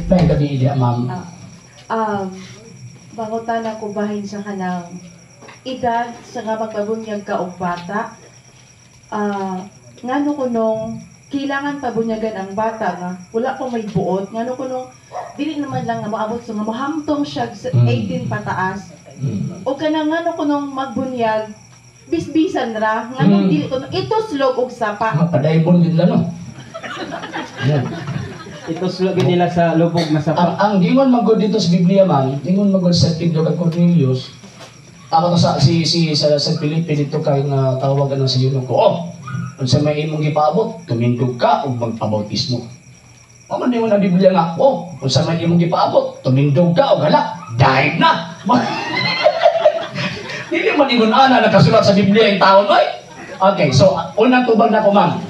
May gabi diha, ma'am. Pangutana ko bahin sa kanang edad sa nga magpabunyag ka og bata. Ngano kunong kailangan pabunyagan ang bata nga wala pa may buot? Ngano kunong dili naman lang nga moabot sa nga mohamtong siya sa 18 pataas? O kanang ngano kunong magbunyag bisbisan ra? Nganong dili kuno ituslog og sapa? Ah, padaybon din lang, no? Yan. Ituslog nila sa lubog na sapa. Ang gingon man gud dito sa Biblia, ma'am, gingon man gud sa Pedro kag Cornelius, ako to sa si si sa San Felipe dito kay nga tawag ano sa eunuko. Oh, unsa may imong gipaabot, tumindog ka ug magpabautismo. Mao man ingon ang Biblia nga, oh, unsa may imong gipaabot, tumindog ka ug hala, died na. Dili man ingon ana nakasulat sa Biblia ang taon, oy. Okay, so unang tubag na ko, ma'am.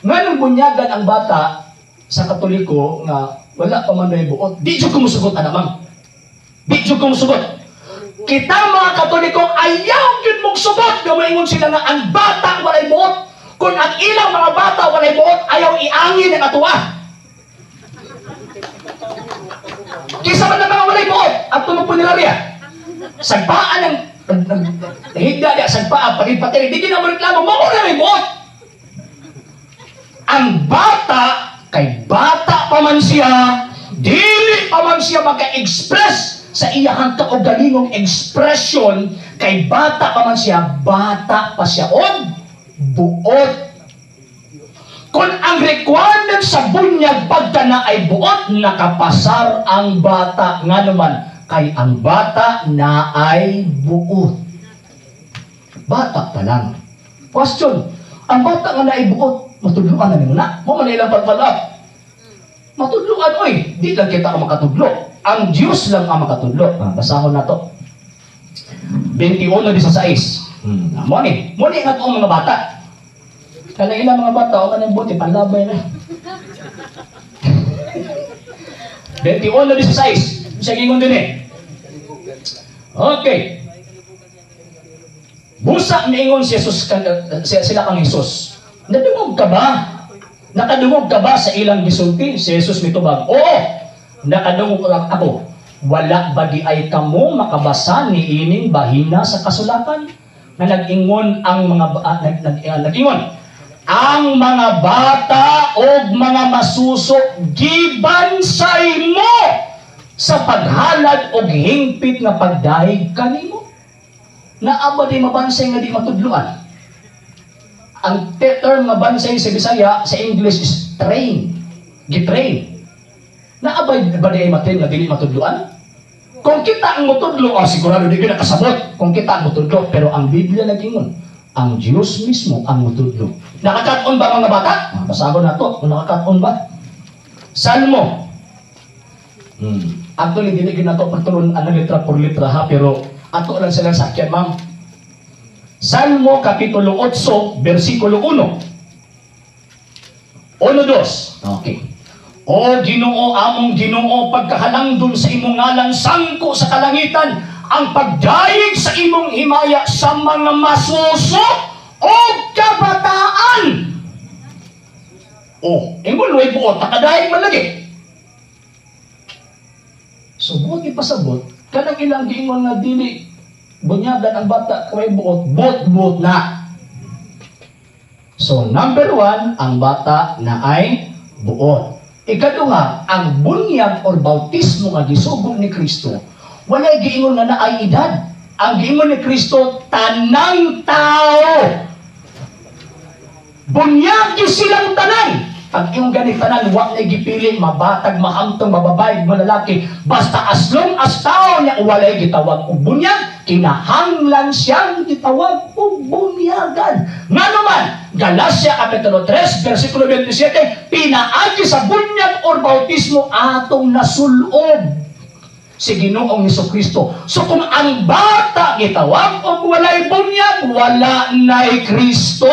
Nganong bunyagan ang bata sa Katoliko nga wala pa man may buot? Di jud ko musugot ana, ma'am. Di jud ko musugot. Kita mga Katoliko ayaw gyud mong sugot nga moingon sila nga ang bata walay buot. Kung ang ilang mga bata walay buot, ayaw iangin ang atoa. Kisa man ang mga walay buot, at mo punerarya. Sagpaan ang nahigda niya, sagpaan, pagipatiri, di gina mo reklamo, mao na may buot. Ang bata, kay bata pa man siya, dili pa man siya maka-express sa iyahang kaugalingong expression, kay bata pa man siya, bata pa siya og buot. Kung ang requirement sa bunyag pagka na ay buot, nakapasar ang bata. Nga naman, kay ang bata na ay buot. Bata pa lang. Question, ang bata nga na ay buot, matudluan na nimo na? Mo man ilang pag-follow up. Matudluan, oy. Di lang kita ang makatudlo. Ang Diyos lang ang makatudlo. Basahon na to. 21:16. Mo ni. Mo ni nga toong mga bata. Kanang ilang mga bata, o kanang buti, panlabay na. 21:16. Siya gingon din eh. Okay. Busa niingon si Jesus, sila kang Jesus. Nadungog ka ba? Nakadungog ka ba sa ilang gisulti? Si Jesus mitubag, oo, nakadungog ako. Wala ba di ay kamo makabasa ni ining bahina sa kasulatan? Na nag-ingon ang mga nag-ingon ang mga bata og mga masuso gibansay mo sa paghalad og hingpit nga pagdahig kanimo. Naa ba di mabansay nga di matudluan? Ang term nga bansay sa Bisaya, sa English is train. Gitrain. Naa ba di ay matrain nga dili matudluan? Kung kita ang mutudlo, sigurado di ka nakasabot. Kung kita ang mutudlo, pero ang Biblia nag-ingon, ang Diyos mismo ang mutudlo. Nakakat-on ba mga bata? Basahon na to. Kung nakakat-on ba? Salmo. Actually, dili gyud nato pagturon ang litra por litra ha, pero ato lang silang sakyan, ma'am. Salmo Kapitulo 8, versikulo 1. 1, 2. Okay. O Ginoo, among Ginoo, pagkahalangdon sa imong ngalan, sangko sa kalangitan, ang pagdayeg sa imong himaya sa mga masuso o kabataan. O, ingon way buot, nakadayeg man lagi. So, buot ipasabot, kanang ilang giingon nga dili bunyagan ang bata kay buot, buot-buot na. So, number 1, ang bata na ay buot. Ikaduha, ang bunyag or bautismo nga gisugong ni Kristo, walay giingon nga naay edad. Ang giingon ni Kristo, tanang tao. Bunyag silang tanan. Pag iyong ganit tanan, wa na gipili, mabatag, mahamtong, mababay, malalaki. Basta as long as tao niya walay gitawag og bunyag, kinahanglan siyang gitawag og bunyagan. Nga naman, Galacia Kapitulo 3, versikulo 27, pinaagi sa bunyag or bautismo atong nasulob si Ginoong Hesukristo. So kung ang bata gitawag og walay bunyag, wala na'y Kristo.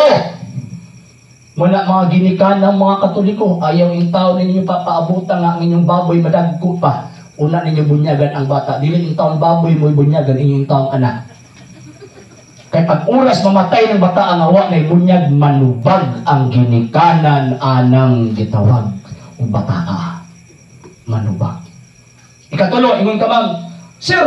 Muna mga ginikan ng mga Katoliko, ayaw yung tao ninyo papaabutan nga ang inyong baboy madagko pa. Una ninyo bunyagan ang bata. Dili yung taong baboy mo'y bunyagan inyong taong anak. Kay pag oras mamatay ng bata ang awa na bunyag, manubag ang ginikanan anang gitawag o bataa. manuba. Ikatulo, ingon ka, "Ma'am, sir,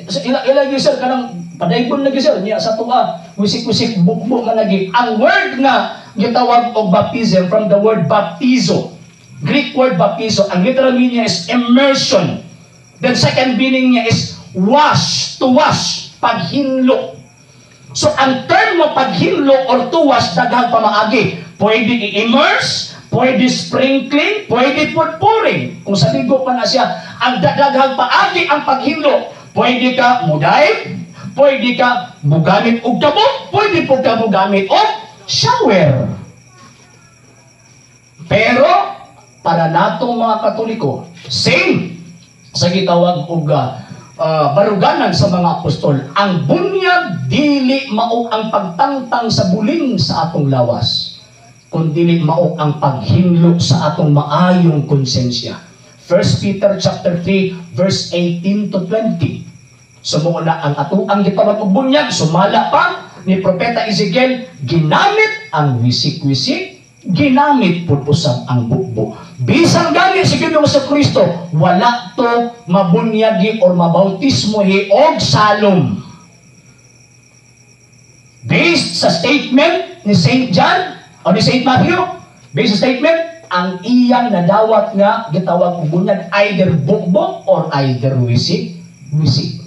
sir, ila, ila sir, kanang padaygon lagi, sir, niya sa tuwa, wisik-wisik, bukbo man lagi." Ang word nga gitawag og baptism, from the word baptizo. Greek word baptizo, ang literal meaning niya is immersion. Then second meaning niya is wash, to wash, paghinlo. So ang term mo paghinlo or to wash, daghang pamaagi. Pwede i-immerse, pwede sprinkling, pwede pouring. Kung sa ligo pa na siya, ang daghang paagi ang paghinlo. Pwede ka mudive, pwede ka mugamit og kabok, pwede po ka mugamit og shower. Pero para natong mga Katoliko, same sa gitawag og baruganan sa mga apostol, ang bunyag dili mao ang pagtangtang sa buling sa atong lawas, kundi mao ang paghinlo sa atong maayong konsensya. 1 Peter chapter 3 verse 18 to 20. So mao na ang atoang gitawag og bunyag, sumala pa ni Propeta Ezekiel, ginamit ang wisik-wisik, ginamit pud usab ang bukbo. Bisan gani si Ginoong Kristo, wala to mabunyagi or mabautismohi og salom. Based sa statement ni Saint John o ni Saint Matthew, based sa statement, ang iyang nadawat nga gitawag og bunyag, either bukbok or either wisik wisik.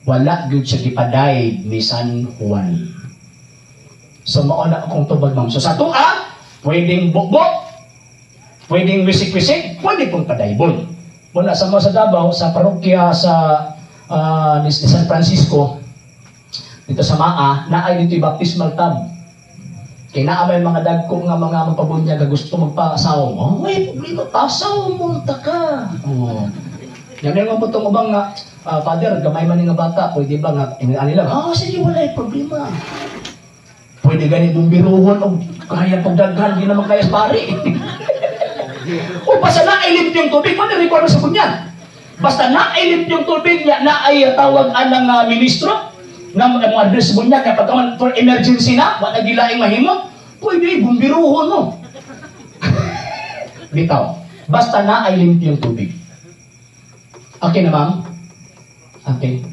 Wala gyud siya gipaday ni San Juan. So mao na akong tubag, ma'am. So sa atoa, pwedeng bukbok, pwedeng wisik-wisik, pwede pong padaybon. Muna sa mga sa Davao, sa parokya sa ni San Francisco, dito sa Maa, naay dito yung baptismal tub. Kay naa may mga dagko nga mga magpabunyag nga gusto magpasawom. Oh, may problema, pasawom mo ta ka. Oh. Yan yung mga butong ubang nga, "Father, gamay man ni nga bata, pwede ba nga, ani lang?" "Oh, sige, wala problema." Pwede gani bumbiruhon og kaya pagdaghan, di naman kaya sa pari. O basta naay limpyong tubig, man requirement sa bunyag. Basta naay limpyong tubig niya, naay tawag anang ministro, nga mga address sa bunyag, kapag man for emergency na, wala gilaing mahimo, pwede bumbiruhon mo. Bitaw. Basta naay limpyong tubig. Okay na, ma'am? Okay.